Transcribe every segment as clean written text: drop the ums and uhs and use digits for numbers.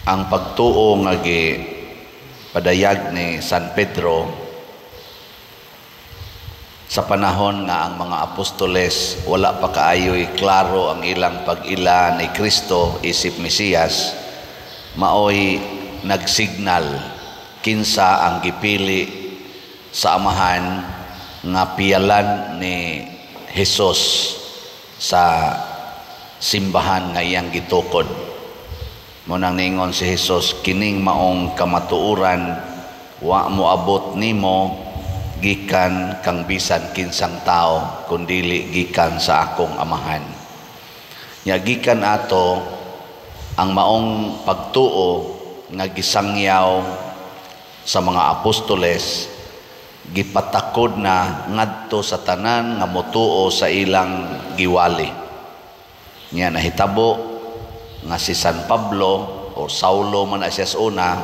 Ang pagtuo nga gi padayag ni San Pedro sa panahon nga ang mga apostoles wala pa kaayoy klaro ang ilang pag-ila ni Kristo isip Mesiyas, maoy nagsignal kinsa ang gipili sa Amahan nga piyalan ni Hesus sa simbahan nga iyang gitukod. Mao nang niingon si Hesus, "Kining maong kamatuoran wa moabot nimo gikan kang bisan kinsang tao kundili gikan sa akong Amahan." Nya gikan ato, ang maong pagtuo nga gisangyaw sa mga apostoles gipatakod na ngadto sa tanan nga motuo sa ilang giwali. Nya nahitabo nga si San Pablo o Saulo man siya sa una,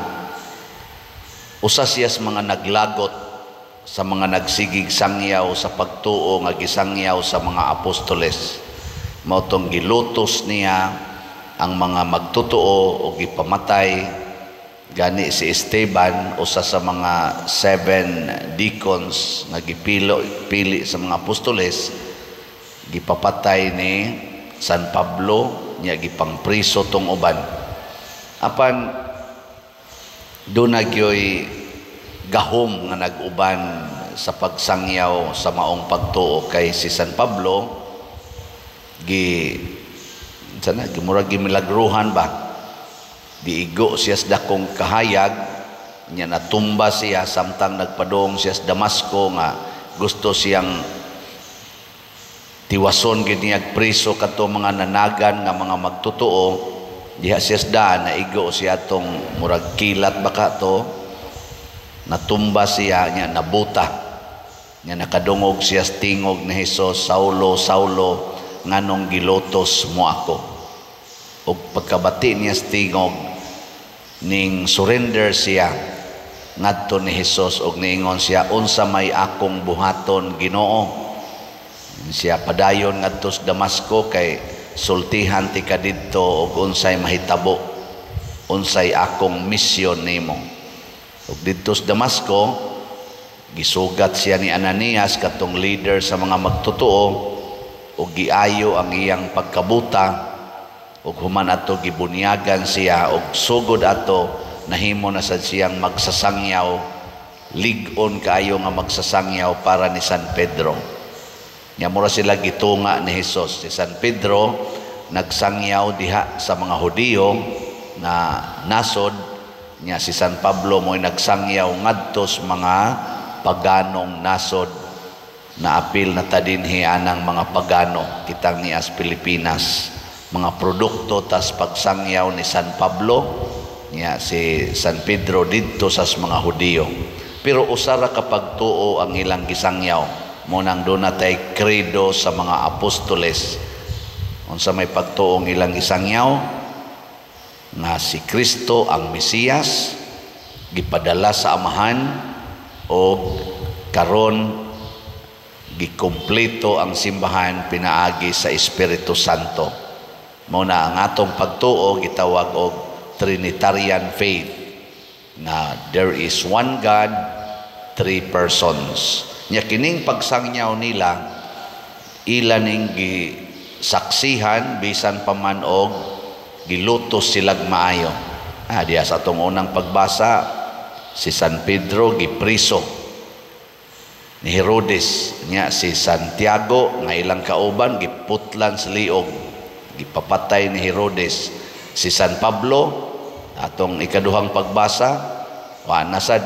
usa siya sa mga naglagot sa mga nagsigig sangyaw sa pagtuo nga gisangyaw sa mga apostoles. Mao tong gilutos niya ang mga magtotoo o gipamatay. Gani si Esteban, usa sa mga seven deacons nga gipilo pili sa mga apostoles, gipapatay ni San Pablo, niya gipangpriso tong uban. Apan duna gyoy gahom nga nag-uban sa pagsangyaw sa maong pagtuo, kay si San Pablo gi sana gimurag gimilagruhan ba, giigo siya sa dakong kahayag niya, natumba siya samtang nagpadong siya sa Damasco nga gusto siyang tiwason gid niya priso kadto mga nanagan nga mga magtotoo. Diha siya sa daan, naigo siya atong murag kilat baka to, natumba siya niya, nabuta niya, nakadungog siya sa tingog ni Hesus, "Saulo, Saulo, nganong gilutos mo ako?" Ug pagkabati niya sa tingog, ning surrender siya ngadto ni Hesus ug niingon siya, "Unsa may akong buhaton, Ginoo?" Siya, "Padayon ngadto sa Damasco kay sultihan ti ka didto og unsay mahitabo, unsay akong misyon nimo." Ug didto sa Damasco, gisugat siya ni Ananias, katong leader sa mga magtotoo, ug giayo ang iyang pagkabuta, ug human ato gibunyagan siya, ug sugod ato nahimo na sad siyang magsasangyaw, lig-on kaayo nga magsasangyaw para ni San Pedro. Nya mura sila gitunga ni Hesus. Si San Pedro nagsangyaw diha sa mga Hudiyo na nasod nya, si San Pablo mo'y nagsangyaw ngadto sa mga paganong nasod na apil na ta dinhi anang mga pagano kitang nias Pilipinas. Mga produkto tas pagsangyaw ni San Pablo nya, si San Pedro didto sa mga Hudiyo. Pero usa ra ka pagtuo ang ilang gisangyaw. Mao nang duna tay credo sa mga apostoles. Unsa may pagtuong ilang gisangyaw? Nga si Kristo ang Mesiyas gipadala sa Amahan o karon gikumpleto ang simbahan pinaagi sa Espiritu Santo. Mao na ang atong pagtuo gitawag og Trinitarian faith, na there is one God, three persons. Nya kining pagsangyaw nila, ila ning gisaksihan bisan pa man og gilutos silag maayo. Diya sa atong unang pagbasa, si San Pedro gipriso ni Herodes, nya si Santiago nga ilang kauban giputlan sa liog, gipapatay ni Herodes. Si San Pablo, atong ikaduhang pagbasa, wa na sad,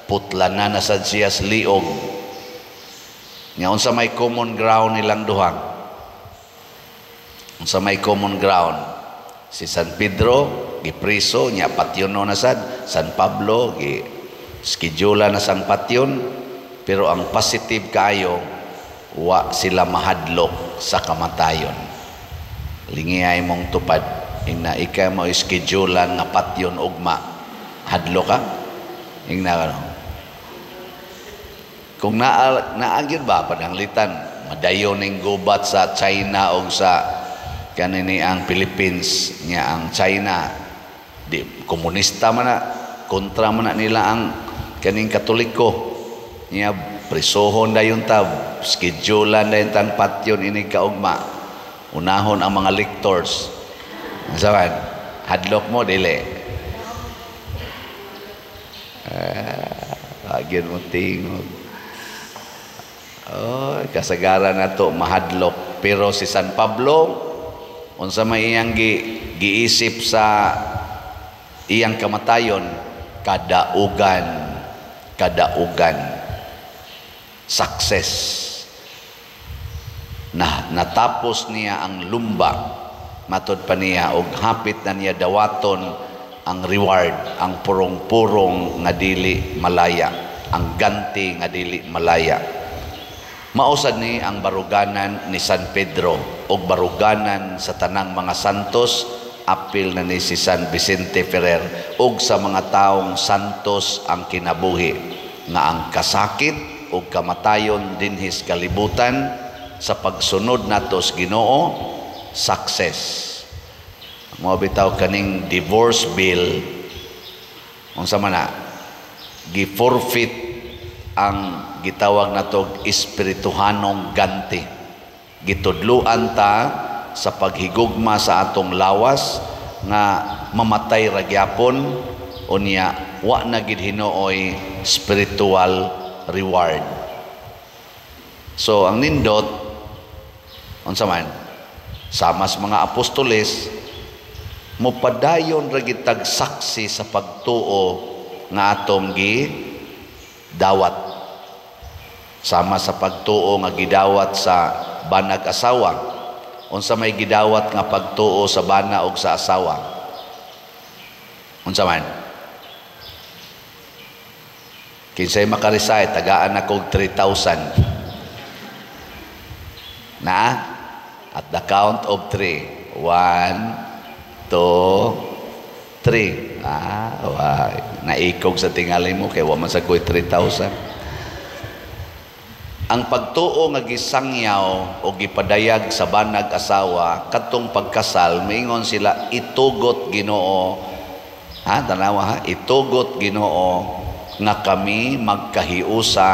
putlan na nasad siya sa liog. Nya unsa may common ground nilang duha? Unsa may common ground? Si San Pedro gipriso nya, patyon no na sad. San Pablo gi schedule na sang patyon. Pero ang positive kaayo, wa sila mahadlok sa kamatayon. Lingiyay mong tupad, ingna ikaw mo schedule nga patyon ugma, hadlok ka? Ingna ka, kung naa naa gyud ba pananglitan madayon ning gubat sa China o sa kanini ang Philippines, nya ang China Di komunista man na, kontra man na nila ang kaning Katoliko. Nya prisohon dayon ta, schedulean dayon tang patyon inig kaugma. Unahon ang mga lictors. Unsa man? Hadlok mo dili? Ah, agyan mo tingog. Oh, kasagaran na to mahadlok. Pero si San Pablo, unsa may iyang giisip sa iyang kamatayon? Kadaugan, kadaugan, success. Na natapos niya ang lumba, matod pa niya, og hapit na niya dawaton ang reward, ang purong-purong nga dili malaya, ang ganti nga dili malaya. Mausad ni ang baruganan ni San Pedro og baruganan sa tanang mga santos, apil na ni si San Vicente Ferrer og sa mga taong santos ang kinabuhi, nga ang kasakit og kamatayon dinhi sa kalibutan sa pagsunod nato sa Ginoo, success. Mao bitaw kaning divorce bill, unsa man na, gi-forfeit ang gitawag natog espirituhanong ganti. Gitudluan ta sa paghigugma sa atong lawas nga mamatay ra gyapon, unya wa na gid hinuoy spiritual reward. So ang nindot, unsa man, sama sa mga apostoles, mopadayon ra gid tag saksi sa pagtuo nga atong gi dawat. Sama sa pagtuo nga gidawat sa banag asawa. Unsa may gidawat nga pagtuo sa bana og sa asawa? Unsa man? Kinsay makaresay, tagaan ako 3,000. Na? At the count of 3. 1, 2, 3. Ah, why. Naikog sa tingali mo kay wa man sa ko'y 3,000. Ang pagtuo nga gisangyaw o gipadayag sa banag asawa kadtong pagkasal, maingon sila, "Itugot Ginoo," ha, tanawa ha, "Itugot Ginoo nga kami magkahiusa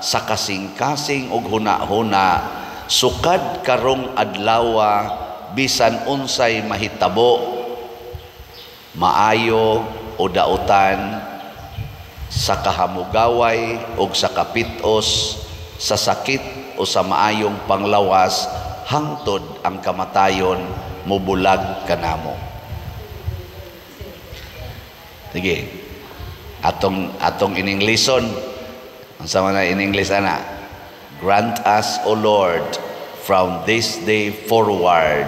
sa kasing-kasing ug huna-huna sukad karong adlawa, bisan unsay mahitabo, maayo o dautan, sa kahamugaway ug sa kapitos, sa sakit o sa maayong panglawas, hangtod ang kamatayon mubulag kanamo." Sige. Atong in Englishon. Unsa man na in English ana? "Grant us, O Lord, from this day forward."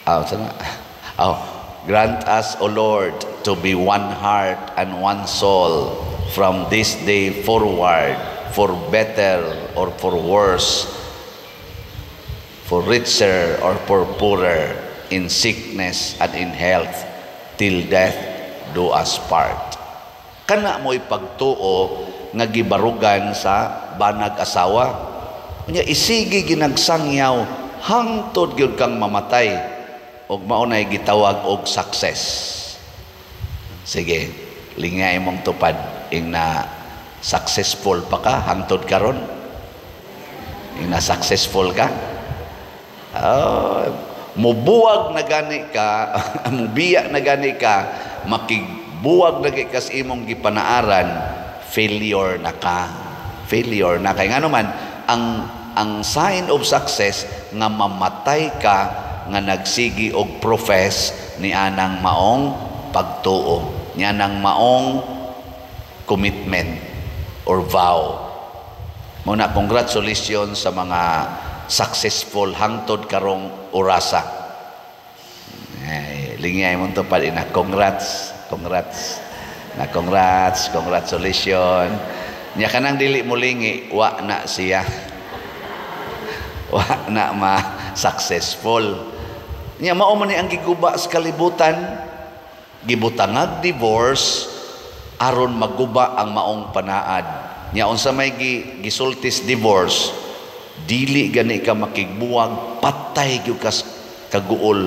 Ah, unsa na? Oh, "Grant us, O Lord, to be one heart and one soul from this day forward, for better or for worse, for richer or for poorer, in sickness and in health, till death do us part." Kana mo'y pagtuo nga gibarugan sa banag asawa. Unya isigi ginagsangyaw hangtod gyud kang mamatay, ug mao nay gitawag og success. Sige, lingay imong tupad ing na successful pa ka hangtod karon. Ing na successful ka. Oh, mubuwag na gani ka, mubiya na gani ka, makigbuwag na gani ka sa imong gipanaaran, failure na ka. Failure na kay ngano man ang sign of success nga mamatay ka nga nagsigi og profess ni anang maong pagtuo, ni anang maong commitment or vow. Muna, congratulations sa mga successful hangtod karong orasa. Ay, lingay mo to pa na congrats, congrats. Na congrats, congratulations. Nya kanang dili mo lingi, wa na siya. Wa na ma successful. Nya mao man ni ang giguba sa kalibutan, gibutangag divorce aron maguba ang maong panaad. Nya unsa may gisultis divorce, dili gani ka makigbuwag, patay gyud ka kaguol,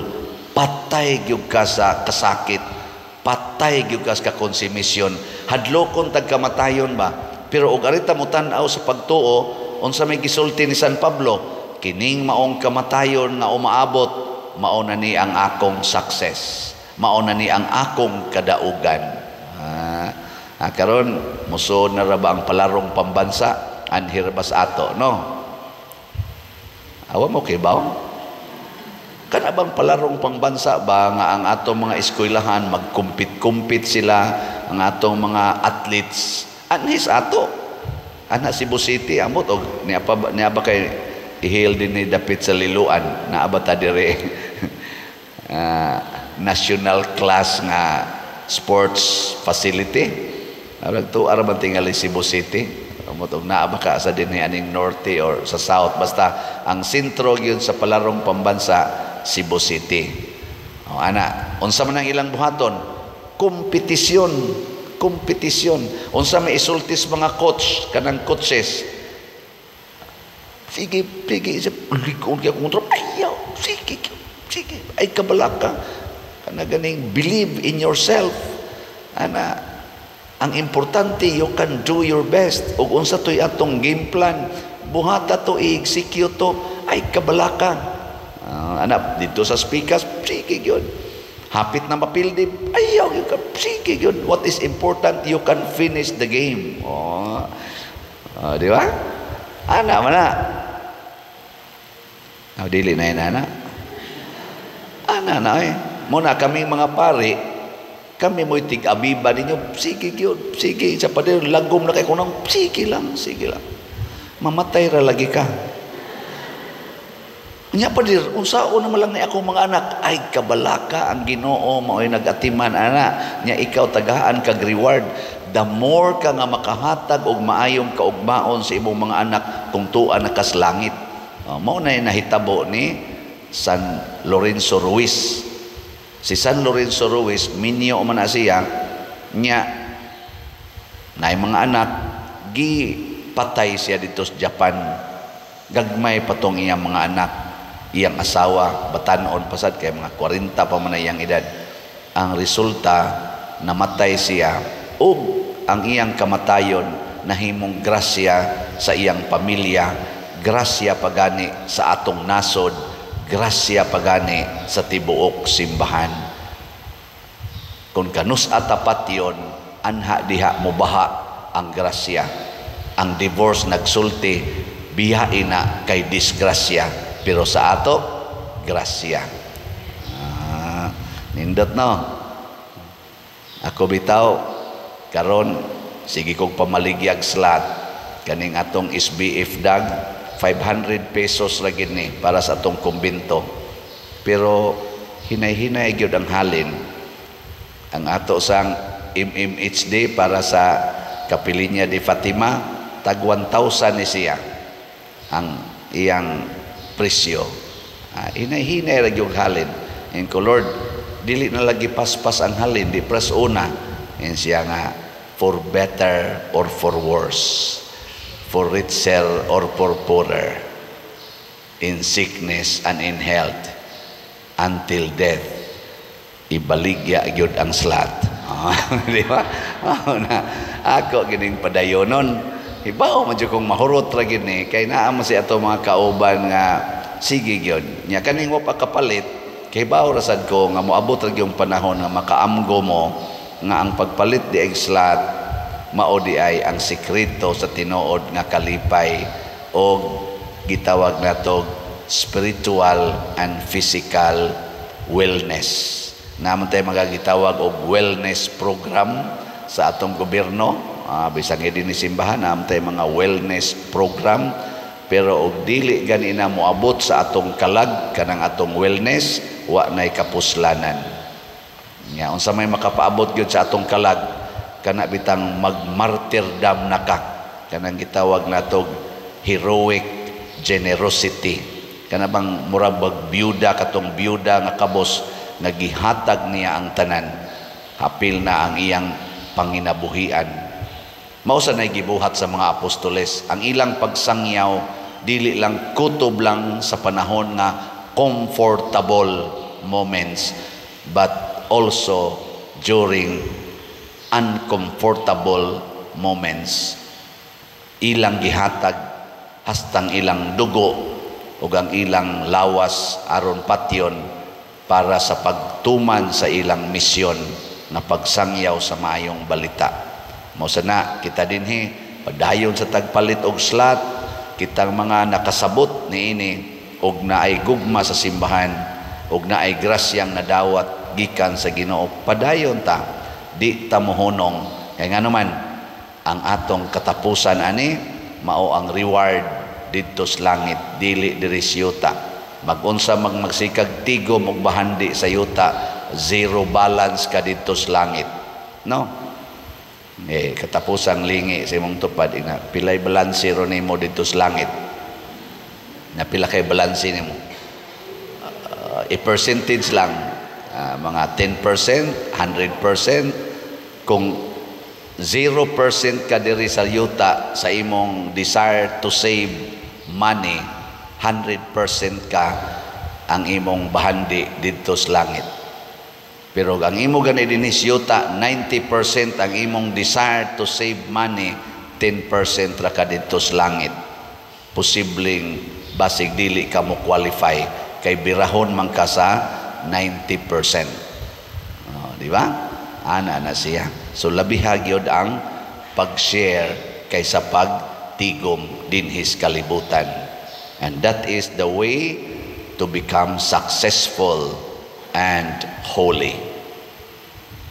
patay gyud ka sa kasakit. Patay gyud kas ka konsumisyon. Hadlokon tag kamatayon ba? Pero og arita mo tan-aw sa pagtuo, unsa may gisulti ni San Pablo? Kining maong kamatayon nga umaabot, mao na ni ang akong success. Mao na ni ang akong kadaugan. Karon musuod na ra ba ang palarong pambansa anhi ra ba sa ato, no? Awa mo kay baw? Kana bang palarong pangbansa ba nga ang atong mga eskwelahan magkumpit-kumpit sila, ang atong mga athletes anhi sa ato? Ana Cebu City amot og niya pa, niya ba kay ihil din ni dapit sa Liloan, naa ba ta dire national class nga sports facility? Arag to ara man tingali Cebu City. Amot og naa ba ka sa dinhi aning norte or sa south, basta ang sentro gyud sa palarong pambansa, Cebu City. O ana, unsa man ang ilang buhaton? Kompetisyon, kompetisyon. Unsa may isultis mga coach, kanang coaches? Sige, sige, likod ka kontra. Ayaw, sige, sige. Ay kabalaka. Kana ganing believe in yourself. Ana, ang importante, you can do your best. Ug unsa to'y atong game plan, buhata to, i-execute to, ay kabalaka. Ana, dito sa speakers, sige yun. Hapit na mapildi, ayaw, you can, sige yun. What is important, you can finish the game. Oh. Di ba? Ana, mana. Oh, dili na yun, ana. Ana na eh. Muna kami mga pari, kami mo'y tig-abiba ninyo, sige yun, sige. Sa pader, lagom na kay kunang, sige lang, sige lang. Mamatay ra lagi ka. Nya pader, unsaon naman lang ni akong mga anak, ay kabalaka, ang Ginoo mao'y nag-atiman ana. Nya ikaw tagahaan kag reward. The more ka nga makahatag og maayong kaugmaon sa imong mga anak, kung tuwa na kas langit. Oh, mao na nahitabo ni San Lorenzo Ruiz. Si San Lorenzo Ruiz, minyo man na siya, nya naay mga anak, gipatay siya dito sa Japan. Gagmay patong iyang mga anak, iyang asawa, batanon pasad kay mga 40 pa man na iyang edad. Ang resulta, namatay siya ug ang iyang kamatayon nahimong grasya sa iyang pamilya, grasya pagani sa atong nasod, grasya pagani sa tibuok simbahan. Kung kanus atapat yon, anha diha mobaha ang grasya. Ang divorce nagsulti, biyain na kay disgrasya, pero sa ato grasya. Nindot no. Ako bitaw karon sige kog pamaligyag slot kaning atong SBF dag, 500 pesos ra gid ni para sa atong kumbento. Pero hinay-hinay gyud ang halin. Ang ato sang MMHD para sa Kapilinya de Fatima, tag 1,000 ni siya ang iyang presyo. Hinay-hinay ra gyud halin. In ko, "Lord, dili na lagi paspas ang halin, di pras una." In siya nga, "For better or for worse, for richer or for poorer, in sickness and in health, until death," ibaligya gyud ang slot. Di ba? Oh, na, ako gining padayonon. Hibaw man jud kong mahurot ra gid ni kay naa man si ato mga kauban nga sige gyud. Nya kaning wa pa kapalit, kay hibaw ra sad ko nga moabot ra gyud panahon nga makaamgo mo nga ang pagpalit di slot mao di ay ang sekreto sa tinuod nga kalipay og gitawag nato spiritual and physical wellness. Naman tayo magagitawag og wellness program sa atong gobyerno, bisan din ni simbahan naman tayo mga wellness program, pero og dili gani na moabot sa atong kalag kanang atong wellness, wa nay kapuslanan. Nya unsa may makapaabot gyud sa atong kalag? Kana bitang magmartyrdom na ka, kanang gitawag natog heroic generosity, kana bang murag bag byuda, katong byuda nga kabos nga gihatag niya ang tanan, hapil na ang iyang panginabuhian. Mao sa nay gibuhat sa mga apostoles. Ang ilang pagsangyaw dili lang kutob lang sa panahon nga comfortable moments, but also during uncomfortable moments. Ilang gihatag hastang ilang dugo ug ang ilang lawas aron patyon para sa pagtuman sa ilang misyon nga pagsangyaw sa maayong balita. Mao sana kita dinhi, padayon sa tagpalit og slot. Kitang mga nakasabot niini og naay gugma sa simbahan og naay grasyang nadawat gikan sa Ginoo, padayon ta, di ta mohunong, kay ngano man ang atong katapusan ani mao ang reward didto sa langit, dili diri sa yuta. Magunsa magsikag tigom og bahandi sa yuta, zero balance ka didto sa langit, no? Eh, katapusang lingi sa imong tupad ina, pilay balanse ro nimo didto sa langit? Na pila kay balanse nimo? I percentage lang, mga 10%, 100%. Kung 0% ka diri sa yuta sa imong desire to save money, 100% ka ang imong bahandi didto sa langit. Pero ang imo gani dinhi sa yuta, 90% ang imong desire to save money, 10% ra ka didto sa langit. Posibleng basig dili ka mo qualify kay birahon man ka sa 90%. Oh, di ba? Ana na siya. So labiha gyud ang pag-share kaysa pagtigom dinhi sa kalibutan. And that is the way to become successful and holy.